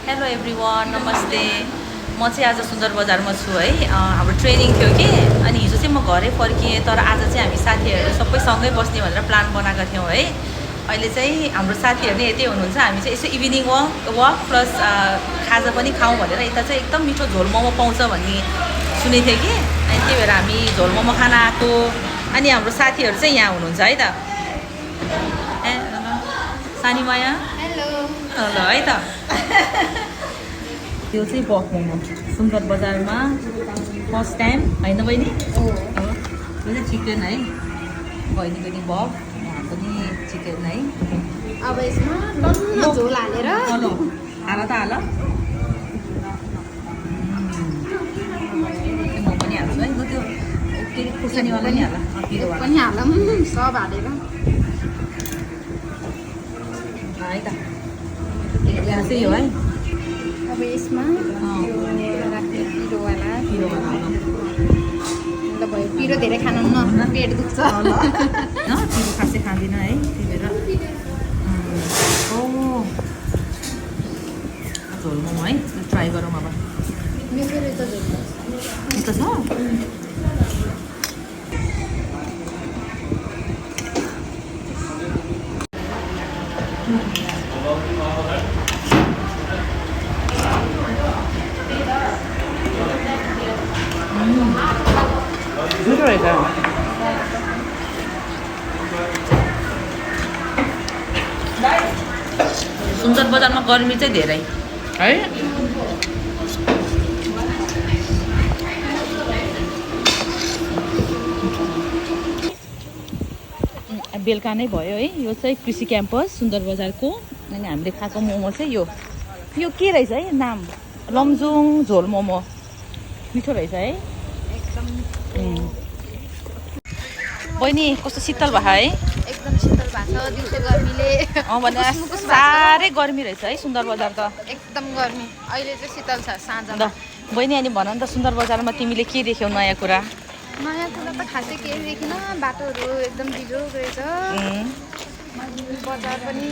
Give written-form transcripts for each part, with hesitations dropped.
Hello everyone, नमस्ते। म चाहिँ आज सुन्दर बजारमा छु है। हाम्रो ट्रेनिङ थियो कि, अनि हिजो चाहिँ म घरै फर्किएँ, तर आज चाहिँ हामी साथीहरू सबै सँगै बस्ने भनेर प्लान बनाएका थियौँ है। अहिले चाहिँ हाम्रो साथीहरू नै यतै हुनुहुन्छ। हामी चाहिँ यसो इभिनिङ वक प्लस खाजा पनि खाउँ भनेर यता चाहिँ एकदम मिठो झोल मोमो पाउँछ भन्ने सुनेको थिएँ कि, अनि त्यही भएर हामी झोल मोमो खान आएको। अनि हाम्रो साथीहरू चाहिँ यहाँ हुनुहुन्छ है त। ए सानीमाया हेलो ल है त। यो चाहिँ बक मोमो सुन्दर बजारमा फर्स्ट टाइम होइन बहिनी? यो चाहिँ चिकन है, बहिनीको नि बक, यहाँ पनि चिकन है। अब यसमा डल्लो झोल हालेर हेलो हाल त हाल। म पनि हाल्छु है, त्यो के अरे खुर्सानीवाला नि हाल, पिरोवाला पनि हालौँ सब हालेर है त। यहाँ चाहिँ यो है, अब यसमा राख्ने पिरोवाला ल भयो। पिरो धेरै खानु न, पेट दुख्छ। पिरो खासै खाँदिनँ है, त्यही भएर। ओ झोल मोमो है, ट्राई गरौँ अब। मेरो रहेछ झोल यस्तो छ। मिठो रहेछ। सुन्दर बजारमा गर्मी चाहिँ धेरै है। बेलुका नै भयो है। यो चाहिँ कृषि क्याम्पस सुन्दर बजारको। अनि हामीले खाएको मोमो चाहिँ यो के रहेछ है नाम? लमजुङ झोल मोमो। मिठो रहेछ है एकदम। बहिनी कस्तो शीतल भयो है? एकदम शीतल भएको छ, दिउँसो गर्मीले भने साह्रै गर्मी रहेछ है सुन्दर बजार त। एकदम गर्मी। अहिले चाहिँ शीतल छ साँझमा। ल बहिनी, अनि भन न त, सुन्दर बजारमा तिमीले के देख्यौ नयाँ कुरा? नयाँ कुरा त खासै केही देखिनँ। बाटोहरू एकदम बिजोग रहेछ, बजार पनि।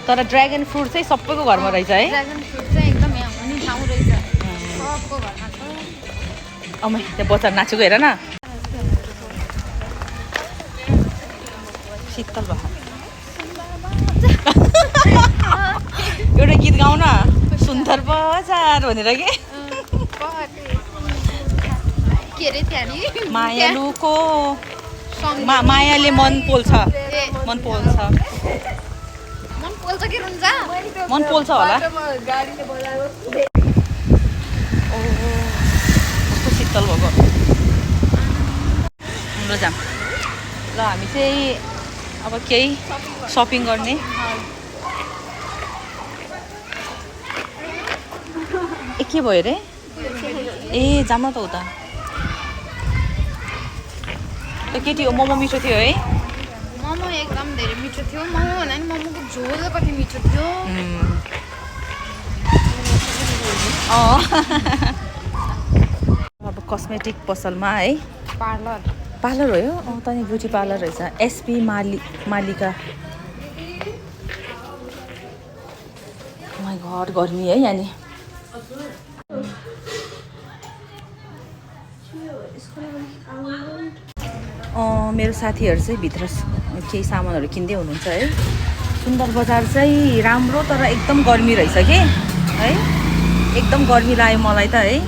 तर ड्र्यागन फ्रुट चाहिँ सबैको घरमा रहेछ है। ड्रागन फ्रुट चाहिँ एकदम यहाँ हुने ठाउँ रहेछ, सबको घरमा छ। अमै त्यहाँ बजार नाचेको हेर न, शीतल भयो। एउटा गीत गाउँ न, सुन्दर बजार भनेर के अरे त्यहाँनिर मायालुको मायाले मन पोल्छ, मन पोल्छ, मन पोल्छ के हुन्छ? मन पोल्छ होला। ओ कस्तो शीतल भएको। ल जाम। ल हामी चाहिँ अब केही सपिङ गर्ने। ए के भयो रे? ए जाम न त उता। केटी हो, मोमो मिठो थियो है। मोमो एकदम धेरै मिठो थियो। मोमो भन्दा नि मोमोको झोल कति मिठो थियो। अब कस्मेटिक पसलमा है, पार्लर हो यो। त नि ब्युटी पार्लर रहेछ, एसपी मालिका। माई गड गर्मी है यहाँ नि। मेरो साथीहरू चाहिँ भित्र केही सामानहरू किन्दै हुनुहुन्छ है। सुन्दर बजार चाहिँ राम्रो, तर एकदम गर्मी रहेछ कि है। एकदम गर्मी लाग्यो मलाई त है।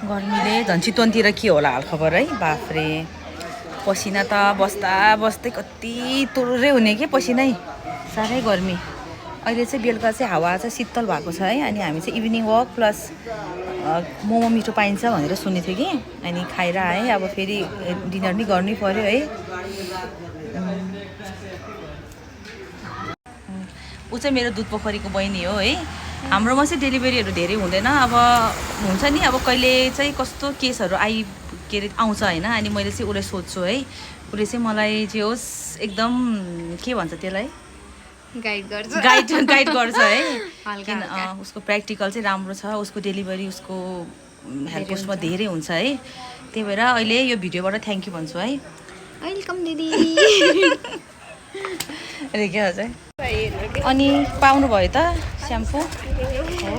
गर्मीले झन् चितवनतिर के होला हालखबर है। बाफ्रे, पसिना त बस्दा बस्दै कति तुरै हुने कि पसिनै, साह्रै गर्मी। अहिले चाहिँ बेलुका चाहिँ हावा चाहिँ शीतल भएको छ है। अनि हामी चाहिँ इभिनिङ वक प्लस मोमो मिठो पाइन्छ भनेर सुनेको थिएँ कि, अनि खाएर आएँ। अब फेरि डिनर नि गर्नै पर्यो है। ऊ चाहिँ मेरो दुध पोखरीको बहिनी हो है। हाम्रोमा चाहिँ डेलिभरीहरू धेरै हुँदैन। अब हुन्छ नि, अब कहिले चाहिँ कस्तो केसहरू के अरे आउँछ होइन। अनि मैले चाहिँ उसलाई सोध्छु है, उसले चाहिँ मलाई जे होस् एकदम के भन्छ त्यसलाई, गाइड गर्छ है। किन उसको प्र्याक्टिकल चाहिँ राम्रो छ, उसको डेलिभरी उसको हेल्प पोस्टमा धेरै हुन्छ है। त्यही भएर अहिले यो भिडियोबाट थ्याङ्क यू भन्छु है। वेलकम दिदी। रेखे हजुर अनि पाउनुभयो त स्याम्पू हो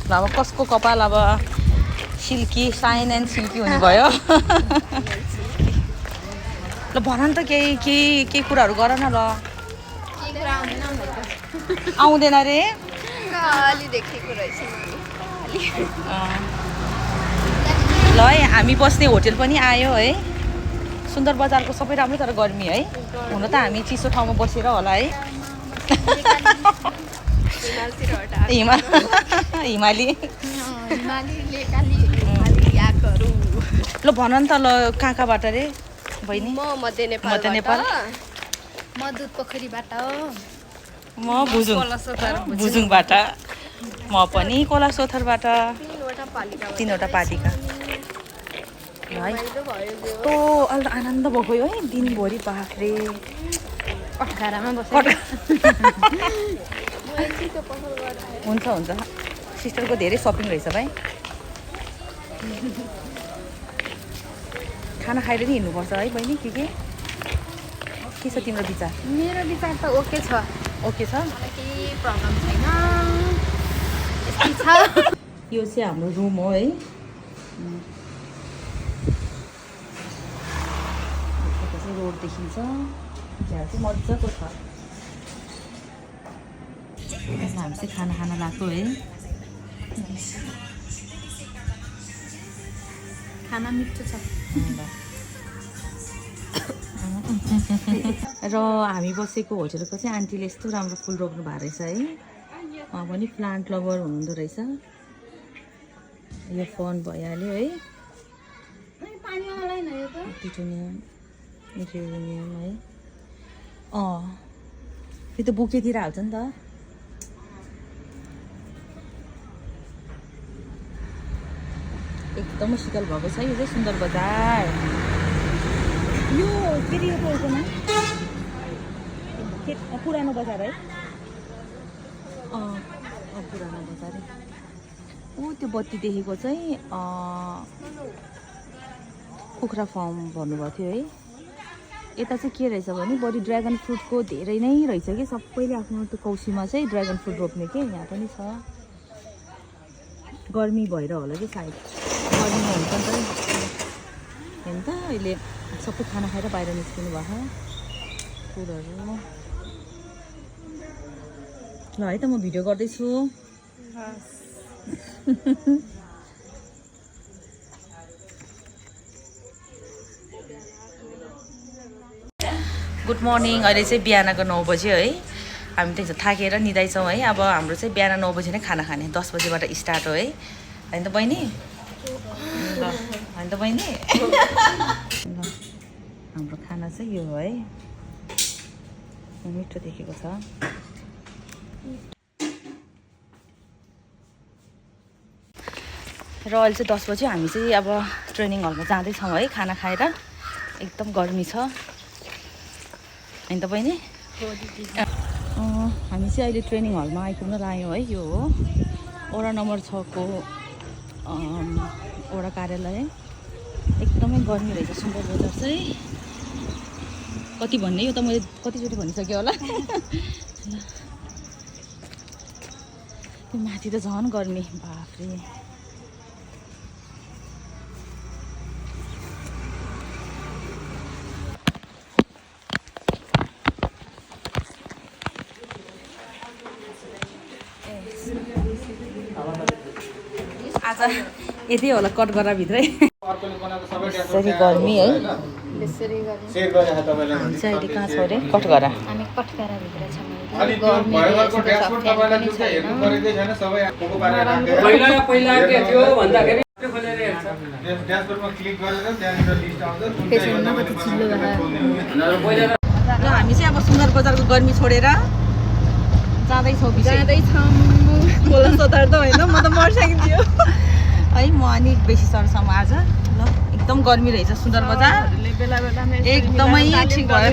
ल अब कसको कपाल अब सिल्की साइन एन्ड सिल्की हुने भयो ल भन नि त केही कुराहरू गर न ल आउँदैन रे ल है हामी बस्ने होटेल पनि आयो है सुन्दर बजारको सबै राम्रो तर गर्मी है हुन त हामी चिसो ठाउँमा बसेर होला है हिमाली ल भन नि त ल कहाँबाट रे बहिनी म मध्य नेपाल म दुध पोखरीबाट म भुजुङबाट म पनि कोलासोथरबाट 3वटा पालिका है तो अहिले आनन्द भयो है दिनभरि बाफ्रे कठघारामा हुन्छ सिस्टरको धेरै सपिङ रहेछ भाइ खाना खाएर नि हिँड्नुपर्छ है बहिनी के छ तिम्रो विचार मेरो विचार त ओके छ केही प्रब्लम छैन यो चाहिँ हाम्रो रुम हो है रोड देखिन्छ त्यहाँ चाहिँ मजाको छ हामी चाहिँ खाना खान लाग्यो है खाना मिठो छ र हामी बसेको होटेलको चाहिँ आन्टीले यस्तो राम्रो फुल रोप्नु भएको रहेछ है उहाँ पनि प्लान्ट लभर हुनुहुँदो रहेछ यो फोन भइहाल्यो है पिटोनियम जेरेनियम है यो त बुकेतिर हाल्छ नि त एकदमै शीतल भएको छ यो चाहिँ सुन्दर बजार यो फेरि यो पोल्कोमा पुरानो बजार है पुरानो बजार त्यो बत्ती देखेको चाहिँ कुखुरा फार्म भन्नुभएको थियो है यता चाहिँ के रहेछ भने बढी ड्र्यागन फ्रुटको धेरै नै रहेछ कि सबैले आफ्नो त्यो कौसीमा चाहिँ ड्र्यागन फ्रुट रोप्ने के यहाँ पनि छ गर्मी भएर होला कि सायद गर्मीमा हुन्छ नि त हेर्नु त अहिले सबै खाना खाएर बाहिर निस्किनु भएको फुलहरू ल है त म भिडियो गर्दैछु गुड मर्निङ अहिले चाहिँ बिहानको 9 बजे है हामी त थाकेर निदाइछौँ है अब हाम्रो चाहिँ बिहान 9 बजे नै खाना खाने 10 बजेबाट स्टार्ट हो है होइन त बहिनी ल होइन त बहिनी ल हाम्रो खाना चाहिँ यो हो है मिठो देखेको छ र अहिले चाहिँ 10 बजे हामी चाहिँ अब ट्रेनिङ हलमा जाँदैछौँ है खाना खाएर एकदम गर्मी छ होइन त बहिनी हामी चाहिँ अहिले ट्रेनिङ हलमा आइपुग्न लाग्यौँ है यो हो वडा नम्बर 6 को वडा कार्यालय एकदमै गर्मी रहेछ सुन्दर बजार चाहिँ कति भन्ने यो त मैले कतिचोटि भनिसकेँ होला माथि त झन् गर्मी बाफ्रे आज यति होला कट गरा भित्रै यसरी गर्मी है यसरी गरे हामी चाहिँ अहिले कहाँ छ अरे कटघरा हामी कठघरा भित्र छौँ पहिला के थियो भन्दाखेरि र हामी चाहिँ अब सुन्दर बजारको गर्मी छोडेर जाँदैछौँ खोला सोधार त होइन म त मर्सकेको थियो है म अनि बेसी सरसम्म आज ल एकदम गर्मी रहेछ सुन्दर बजार एकदमै ठिक भयो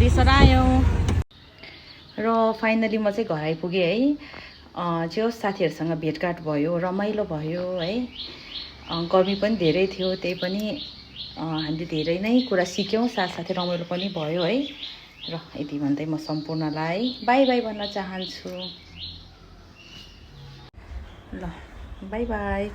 देशर आयौँ र फाइनली म चाहिँ घर आइपुगेँ है जो साथीहरूसँग भेटघाट भयो रमाइलो भयो है गर्मी पनि धेरै थियो, त्यही पनि हामीले धेरै नै कुरा सिक्यौँ, साथसाथै रमाइलो पनि भयो है। र यति भन्दै म सम्पूर्णलाई बाई बाई भन्न चाहन्छु। ल बाई बाई।